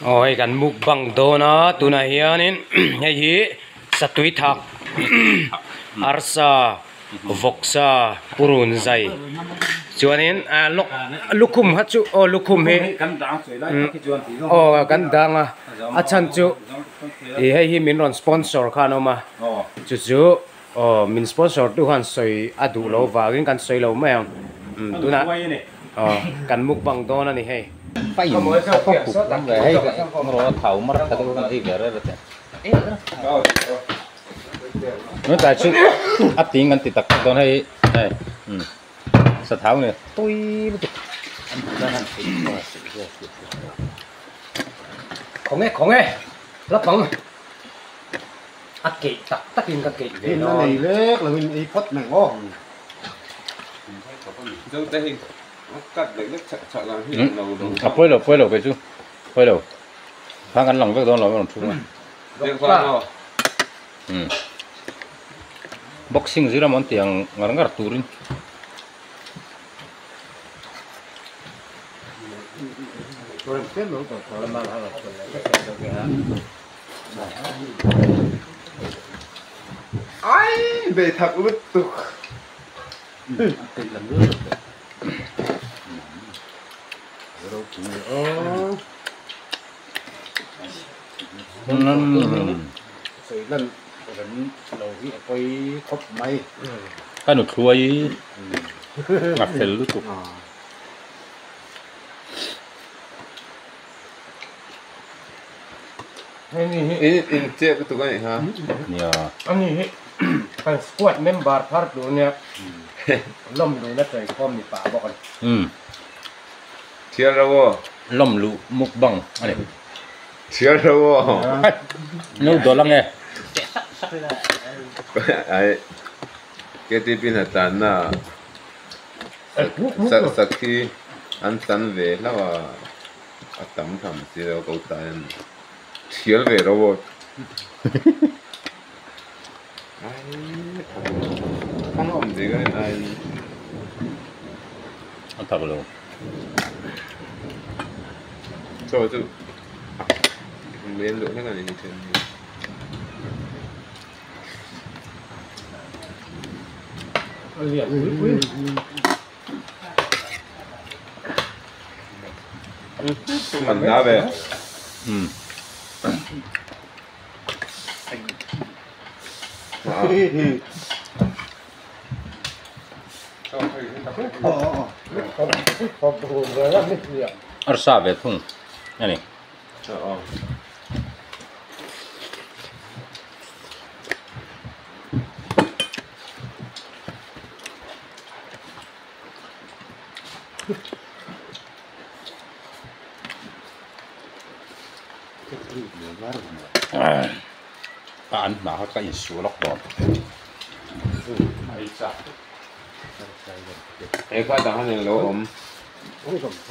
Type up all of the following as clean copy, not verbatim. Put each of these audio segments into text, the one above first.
Aw hei kan mukbang dawn a tunah hianin hei hi satui thak arsa vawksa purun zai chuanin ah lawk lukhum kha chu aw lukhum hi aw kan dang a a chhan chu ih hei hi min rawn sponsor kha an awm a chu chu aw min sponsor tu khan sawi a duh loh vangin kan sawi lo mai ang tunah aw kan mukbang dawn a ni hei. Tlai chu a ting kan ti tak tak dawn hei hei sathau ni tui lutuk. Khawnge khawnge la pang a keih tak tak in ka keih ve dawn. Nei lek lo in ei phawt mai maw. A pawi lo pawi lo kei chu pawi lo khang kan lang vek dawn lo a rawn thu a boxing zir amaw an tih ang ngar ngar turin. Ka nuthlawi a fel lutuk. Nia. Ani hi kan squad member thar tur nia lawm luhna chawikhawm ni pah bawk a ni. Umm. Lawm luh mukbang a ni. No dawlh ange. A tam tham si lo ko ta hian thial ve ro aw ai awm dik a ai a tak lo chaw chu men loh hlek a ni hi then hi. An hna ve. Arsa ve thung a ni. A an hnah kha ka insuh lawk tawh. He kha dang a nen lo awm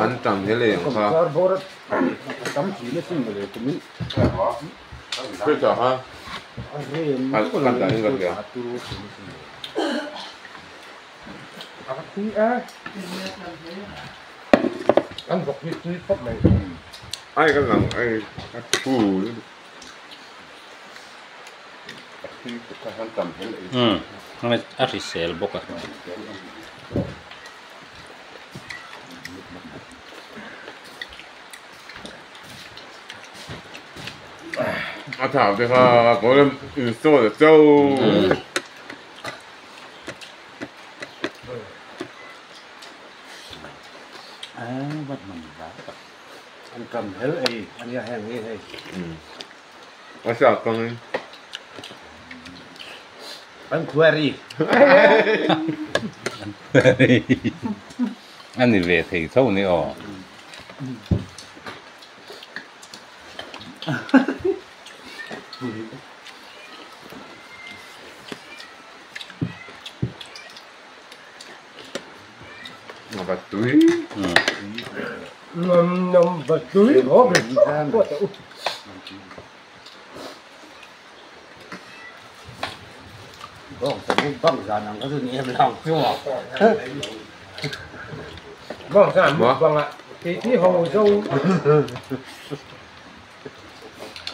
an tam he lei ang kha. Fridge ah khan a dah in ka hria. Ai ka lang ai a thu Umm a hrisel bawk a. A thau te kha kawl install a cho. An kam hel ei ania heng hi hei. A sa kang in. An query. A ni ve thei tho ni aw.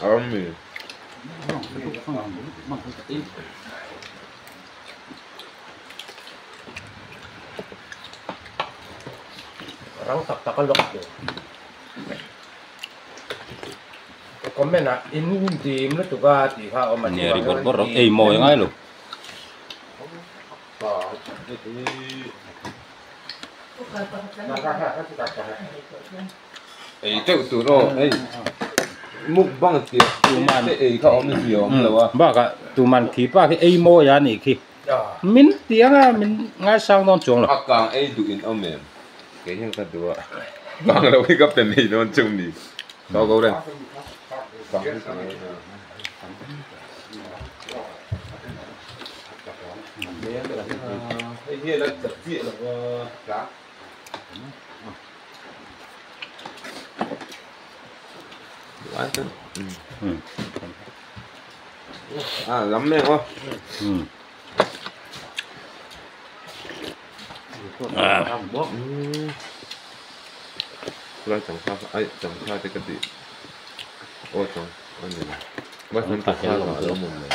Ami. Rang tak tak a lawk tur. Comment ah in dim lutuk a tih kha a awm a. Nia ri bawrh bawrh ei mawi ngai lo. Ei deuh tur aw hei mukbang tih te ei kha awm zia awm lo a. Bakah tuman khi pa khi ei mawi a nih khi. Min ti anga min ngaisang dawn chuang lo. A kang ei duh in awm em? Kei hian ka duh a. Kang lo hi ka pe mai dawn chu mi. Go go reng. Kang hi ka ei a. Hei hian a chat chiah lo va. À lắm này không? Ừ. Lai chẳng kha ai chẳng kha te ka ti. Aw chang a ni. Mai kan ta kha la lo mawm mai.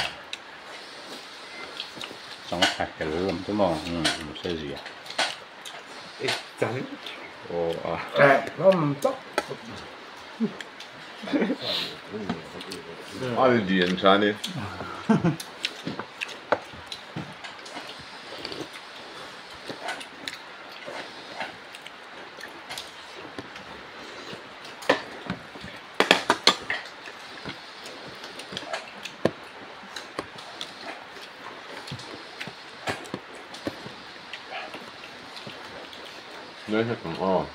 Chang kha kel lam chu maw um se zia. E chan. Aw a. Ngam tak. A lian tha ni. Nơi hết còn o.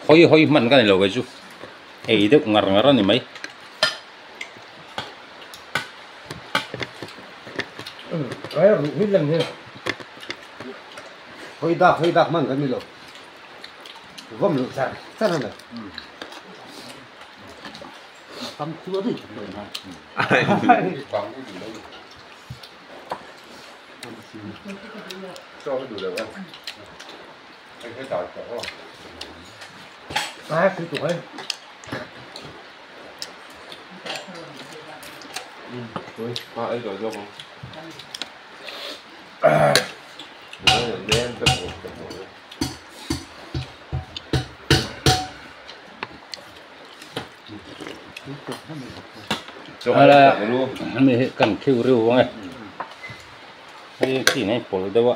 Hawi hawi hman ka ni lo kei chu ei deuh ngar ngar a ni mai. Hawi dak hawi dak hman kan ni lo vawm loh char char a ni. Hemi hi kan khiu riu ang e hei khi nei pawl deuh a.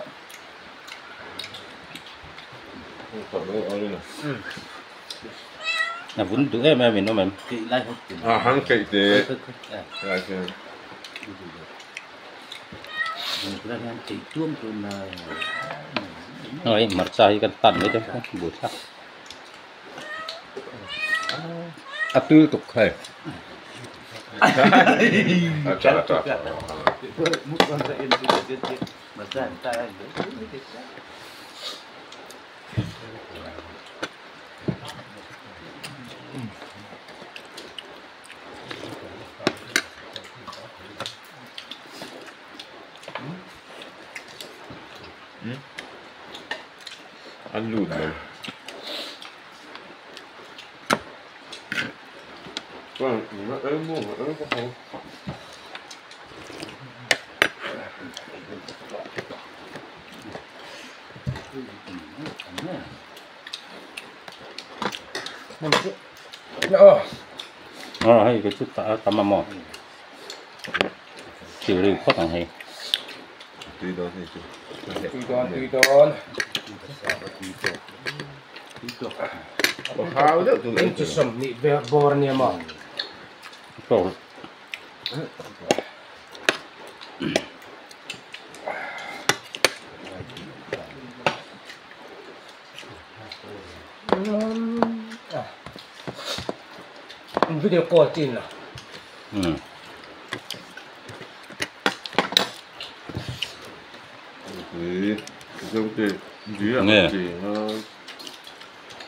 A vun duh em em in awm em. Hei hmarcha hi kan tan mai dawn a bu thlak. A tui tuk hei. An lut lo. Ờ hay cái chút ta tắm mà chịu đi khó thằng hay. Tùy đó thì chú. Tùy đón, tùy đón. Inch sawmhnih vel bawr ania maw? Video call chin la.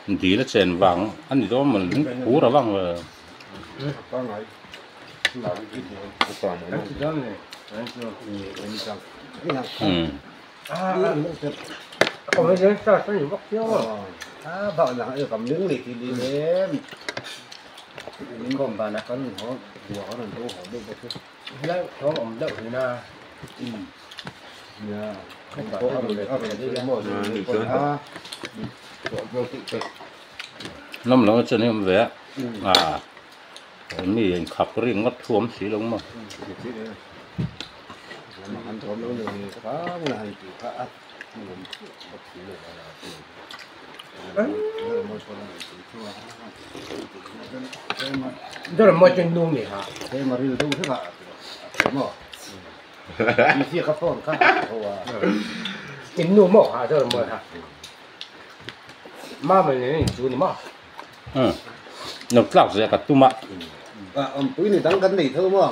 Dil a chen vang a ni dawn maw lung phur a vang lo. Còn cái gì sao sao nhiều bóc tiêu à bảo là cầm miếng này thì đi em mình còn bà nè con họ vừa có đâu họ đâu có lấy có ổn đậu thì na dạ không có ăn được ăn được mua rồi năm nó chân em về à mi khắp riêng ngắt thuốc xí lông mà ăn thuốc nó rồi khá là hay khá đó là mọi chuyện luôn nhỉ hả? Thế mà riêng đâu thế hả? Mà đi khắp phòng khá Cái nô mỏ hả? Đó là mọi hả? Má mình này chú này mà. Ừ. Nó lão gì cả tu mà. À, ông túi này đắng cắn này thôi mà.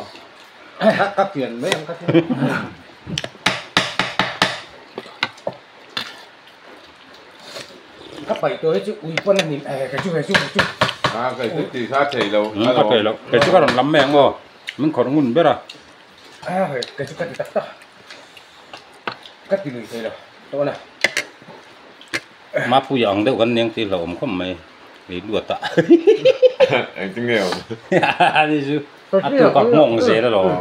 Các tiền mấy ông các tiền. Các bảy tôi chứ ui con này cái chú cái chú cái chú. À cái chú thì khác thầy lâu. Khác thầy lâu. Cái chú còn lắm mẹ không? Mình còn ngon biết à? À cái chú cắt thì tắt tắt. Cắt thì lười thầy lâu. Tôi này. Má phu giọng đâu gần những thì lộn không mày bị đùa tạ. Anh tiếng nghèo. Đi chú. À tôi còn mộng gì đó rồi.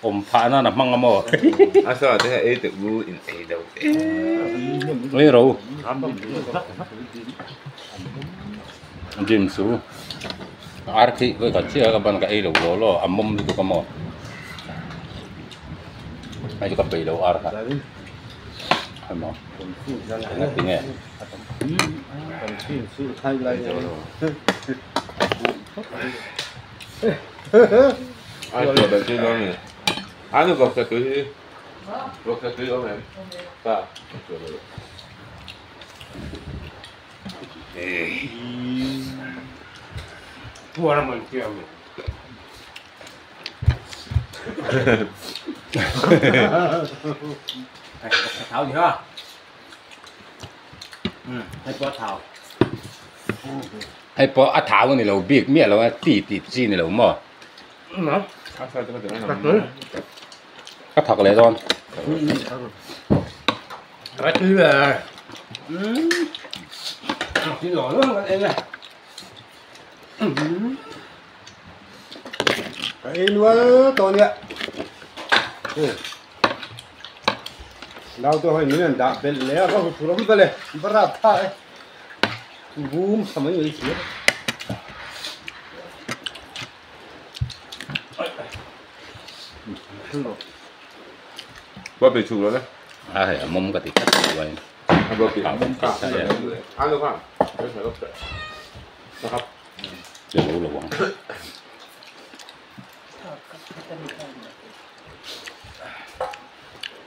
Ôm phá nó là măng mò. À sao thế ấy tự bu in ấy đâu. Lấy rồi. Jim su. Arki với cả chia các bạn cái ấy đâu lo ấm mông đi cái mò. Ai cho cái bì đâu ar hả? Hay mà. Cái tiếng nghe. Ai cho bạn chơi đó nhỉ? Anh được gặp cái gì? Gặp cái gì không em? Ta. Thua là mình kêu mình. Thảo gì hả? Ừ, hay bỏ thảo. Hay bỏ thảo này là biết miệng là tỉ tỉ chi này là mà. Ừ. Các thọc lại rồi. Cái thứ là tí nhỏ nữa em này. Cái nữa tôi nè. Nào tôi hỏi mình đã bên lẽ có phụ lắm vậy, bắt ra thà, boom sao mấy người xíu. Bắp bị chụp rồi đấy. À hay mông cái thịt cắt vậy. Bắp bị ăn được không? Được. Được rồi.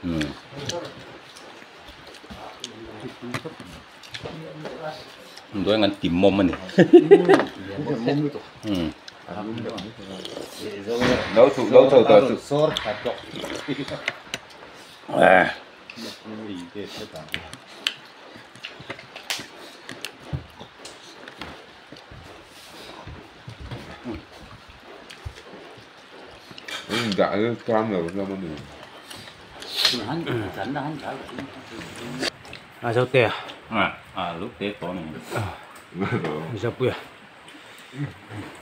Ừ. Tôi ngăn tìm mông mình. Ừ. Đâu thủ đâu thủ đâu thủ. À. Dạ cam rồi ra bên này. À sao tè? À lúc tết có này. Sao bữa?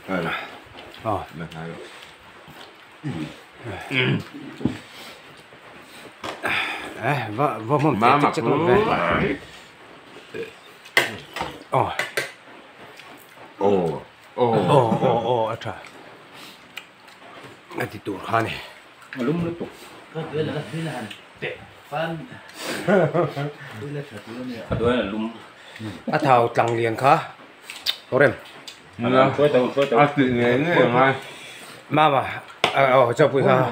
À. Ờ. À, vợ vợ mồm tết chắc mồm về. Ờ. Ồ. Ồ. Ồ ồ ồ trời. Cái thì tụt khá này. Lúng nó tụt. Cái là lúng. À thảo lằng liền khá. Có em. À tự nghe nghe mà. Mà mà. Ờ cho bụi khá.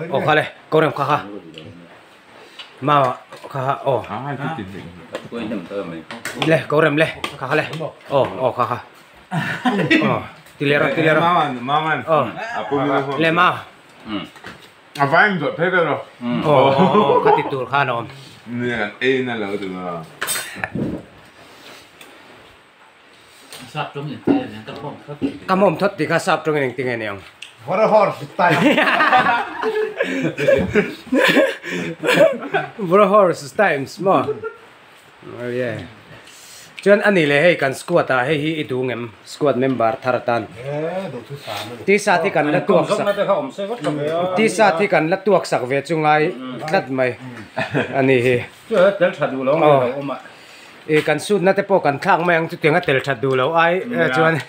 Ồ khá này, có em khá khá. Mà khá khá. Ồ. Lê, có em lê, khá khá lê. Ồ ồ khá khá. Ồ. Tilero tilero. Mama mama. Ờ. Lê ma. À vang rồi thế rồi. Ồ ồ cái tụt khá ngon. Nè, ê nó lỡ từ mà. Cam mồm thất thì khá sạp trong cái tiếng này. What a horse time. What a horse times mo. Oh yeah. Chuan ani le hei kan squad a hei hi i du ngem squad member thar tan. Ti sa thi kan la tuak sak. Ti sa thi kan la tuak sak ve chungai tlat mai. Ani hi. Tel tha du lo nge oma. E kan sut na te po kan thak mai ang chu tianga tel tha du lo ai chuan.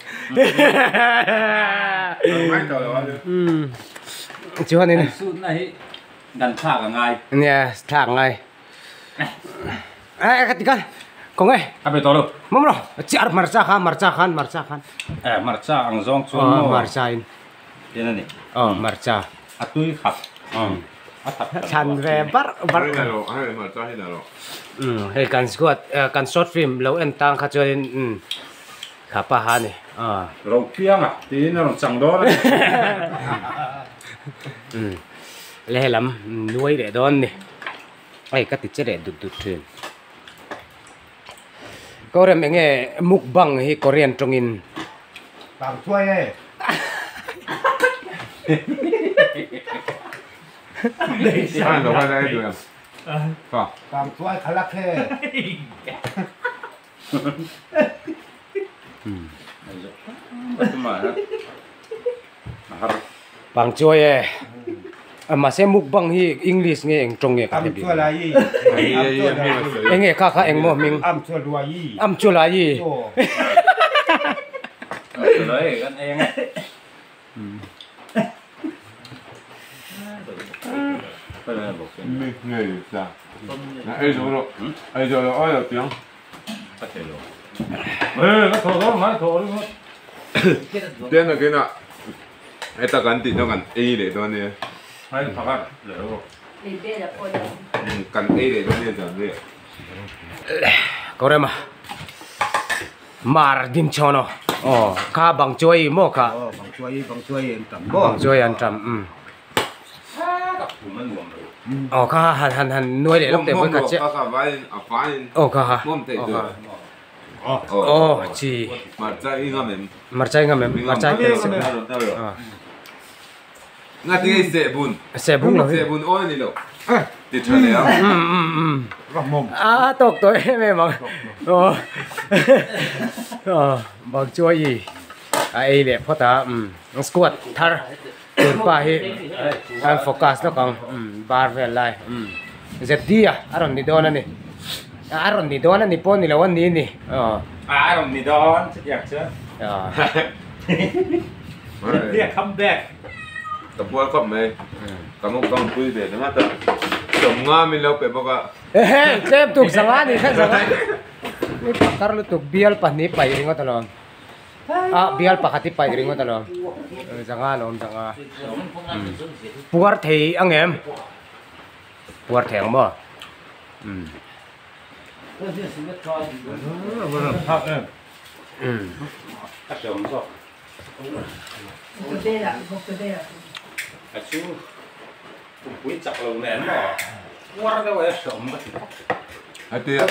Chuan in sut na hi dan thak ngai. Nia thak ngai. Ai ka ti kan. Kong ai. A be to lo. Mom ro. Chi ar marcha kha marcha khan marcha khan. Marcha ang zong chuan mo. Marcha in. Tin ani. Oh marcha. A tui khap. A thap. Chan ve bar bar. Hei na lo, hei marcha hi na lo. Hei kan squad kan short film lo en tang kha chuan in kha pa ha ni. Ro piang a tin a rong chang do. Le lam nuai le don ni. Ai ka ti che le dut dut thin. Korean enge mukbang hi Korean tongin. Bang chuai e. Ai lo vai dai due. Fa. Bang chuai khalak he. Bang chuai e. Mà xem mukbang hi English nghe eng trong nghe cả Am chua lai. Eng kha kha eng mo ming. Am chua lai. Am chua lai. Đấy gan eng. Nghe sao? Ai rồi rồi. Ai rồi rồi ai rồi tiếng. Ê, nó thò đó mà thò đó. Tên là cái nào? Ai ta cần thì nó cần A để đó nè. Hay là phá để rồi. Cần A để đó nè rồi nè. Có đây mà. Mar dim cho nó. Ồ, cá bằng chuối mò cá. Bằng chuối ăn trầm. Bằng chuối ăn trầm. Ồ, cá hàn hàn hàn nuôi để lúc để với cá chết. Ồ, cá hả. Ồ, chỉ. Marcha ngam em. Marcha ngam em. Marcha cái. Nga tiếng xe bún. Xe bún rồi. Xe bún ôi nè lo. Thì chơi này á. À, tốt tôi em mà. Ồ. Ồ, bằng chuối gì? À, ấy lẹ phớt à, squat thar. Tuần pa hi. Anh focus nó còn bar về lại. Dẹp đi à, Aaron đi đón anh nè. Aaron đi đón anh nè, pon đi là anh đi nè. Aaron đi đón, chắc chứ. Đi come back. Tập qua cọp mày, cảm ơn con vui vẻ lắm á ta. Chồng nga mình lâu phải bao cả. Ê, xem tục sáng đi, xem sáng. Ni pakar lu tuk bial pa ni pai ringo talom. À, bial pa khati pai ringo talom. Zanga lom zanga. Puar thei ang em. Puar thei ang mo. À chú, cũng quý chặt lồng nén mà, qua đâu ấy sống mất. À tiếc.